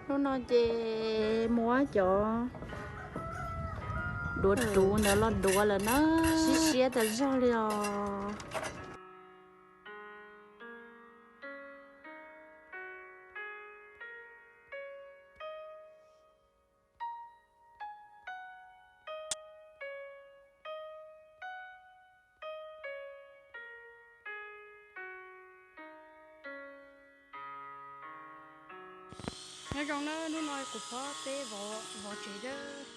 Hnub no ces muab cov duav ruv ntawd los duav lawm na, siab siab tas zog li os. Nyob zoo na, hnub no kuv phob teb vov tsev dawb.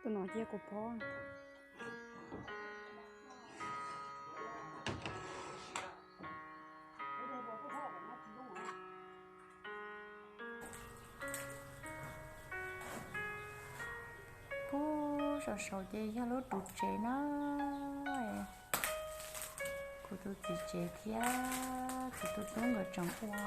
Tus no cia kuv phob. Pub saum saud ces yog lub ruv tsev na. Kuv tus txiv tsev thiab kuv tus tub nkawd tseem ua.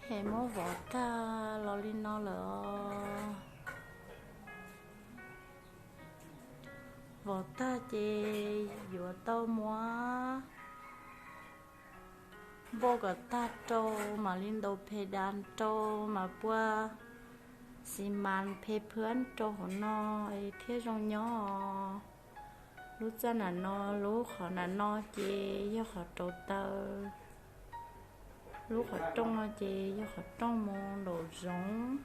Hem muab vov tag los li no lawm os. Vov tag ces yuav tau muab npauj kom tag rau mam li ntaus phem das rau mas pua xi mas phem phab rau hauv no thiaj zoo nyob. Lub txaj nram no, lub qhov nram no ces yog qhov rauv taws. Lub qhov rooj no ces yog qhov rooj mus nraum zoov.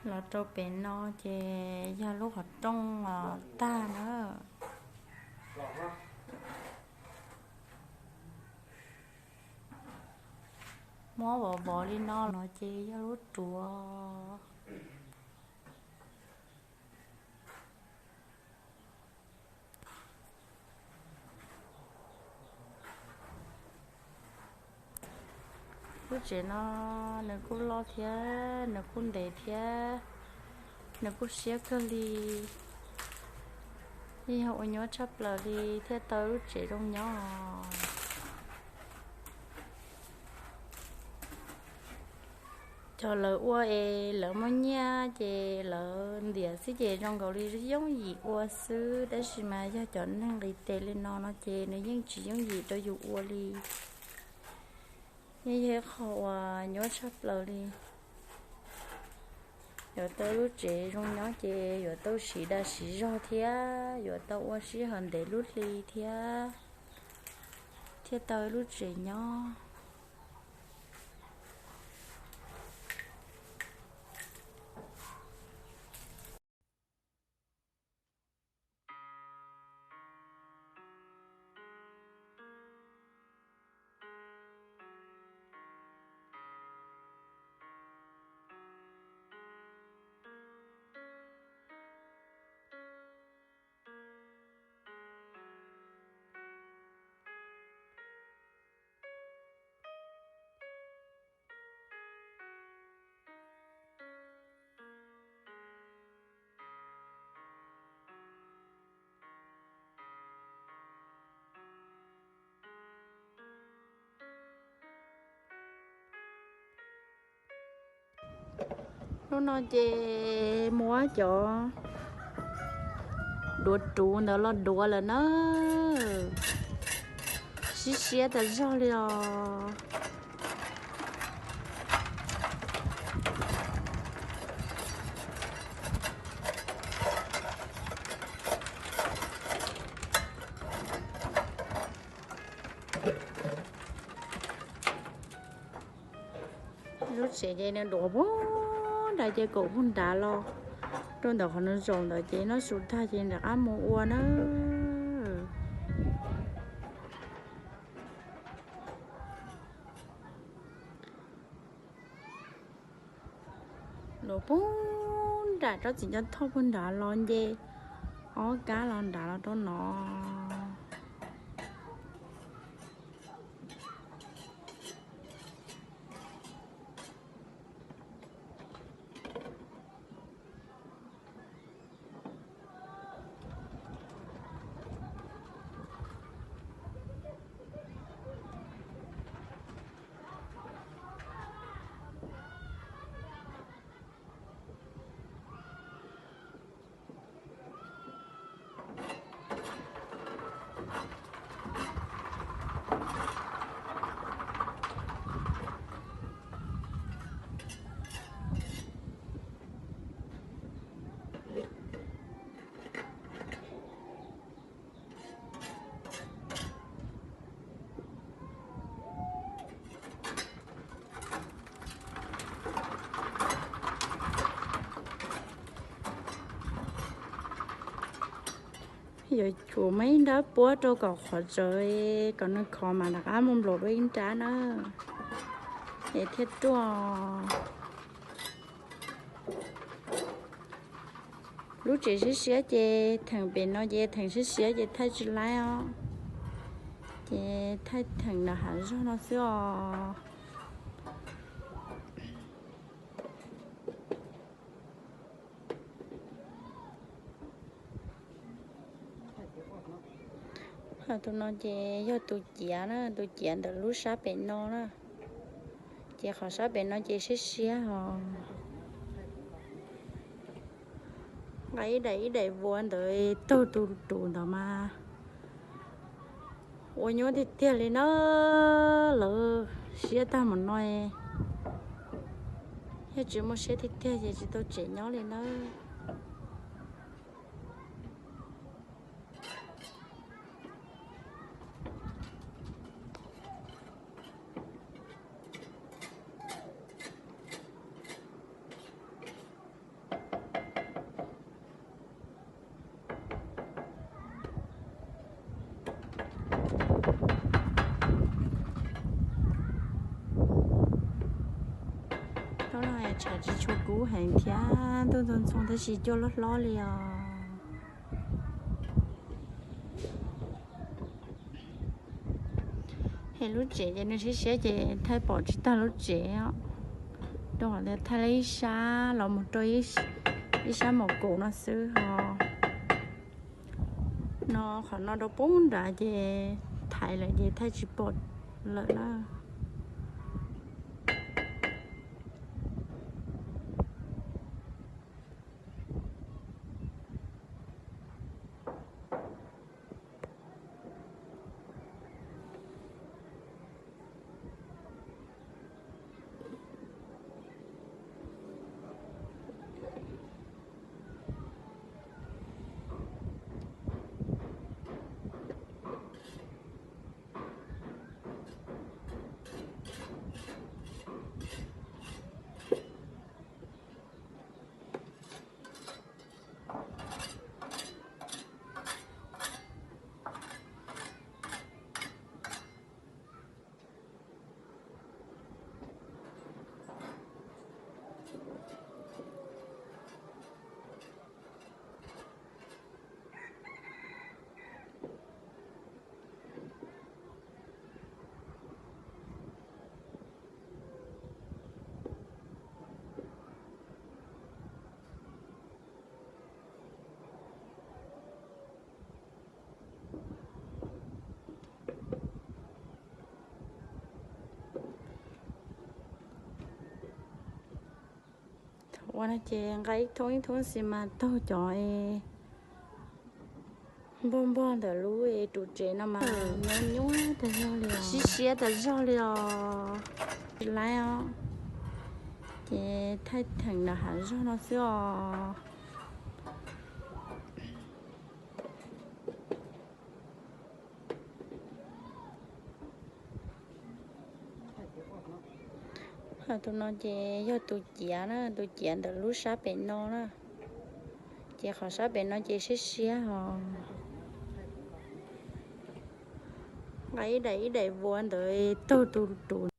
Los rau pem no ces yog lub qhov rooj tag na. Muab vov vov li no no ces yog lub ruav. Lub tsev no nws kuj loj thiab nws kuj ntev thiab nws kuj siab kawg li. Yeej yog ua nyuaj tshaj plaws li thiaj tau lub tsev zoo nyob. Cov lawv ua es lawv muaj nyiaj ces lawv ntiav xwb ces zoo nkaus li yooj yim ua xwb, tab sis mas yog cov neeg nqis tes li no no ces nws yeej tsis yooj yim rau yus ua li. Yeej yog ib qho uas nyuaj tshaj plaws li. Yuav tau lub tsev zoo nyob ces yuav tau siv dag siv zog thiab yuav tau ua sij hawm ntev lub hli thiab, thiaj tau lub tsev nyob. Hnub no ces muab cov duav ruv ntawd los duav lawm na. Siab siab tas zog li os. Lub tsev ces nws duav puag nram ces kaum puag nrad los rau ntawm qhov nws zaum ntawd ces noj su tag ces nram qab mus ua na. Luav puag nram tsob txiv ncov thoj puag nrad los nce ob kab los nrad los rau no. Yuav tsum muaj ib nrab puab rau kom qhov txawv, kom nws khov mas rov qab mus nplaum dua ib nrab na, es thiaj ruaj. Lub tsev siab siab ces theem pem no ces theem siab siab ces thaij tsis laib os. Ces thaij theem nram hav zog no xwb os. Tus no ces yog tus ciav na, tus ciav ntawm lub sab pem no na. Ces qhov sab pem no ces siab siab os. Nqa ib daim ib daim vuas ntawd taug tus tus ntawd mas ua nyuaj tiag tiag li na. Lawv siab tag mus no, yog tsis muaj siab tiag tiag ces tsis tau tsev nyob li na. Tau no tshav tsis tshua kub heev thiab, ntuj ntxhoo ntxhoo tab sis cua loj hlob li os. Es lub tsev ces nws siab siab ces thaij pom tsis tag lub tsev os. Rau qhov tias thaij li ib sab los mus rau ib sab mom kaum no xwb ho. No qhov no rau pub nrad ces thaiv lawm ces thaij tsis pom lawm na. No ces nqa ib thoob ib thoob xis mas taug cov npog npog ntawm lub tus tsev no mas nyuaj nyuaj tas zog li, siab siab tas zog li os. Tsis laib os, ces thaij theem nram hav zog no xwb os. Tus no ces yog tus ciav na, tus ciav ntawm lub sab pem no na. Ces qhov sab pem no ces siab siab os. Nqa ib daim ib daim vuas ntawd taug tus tus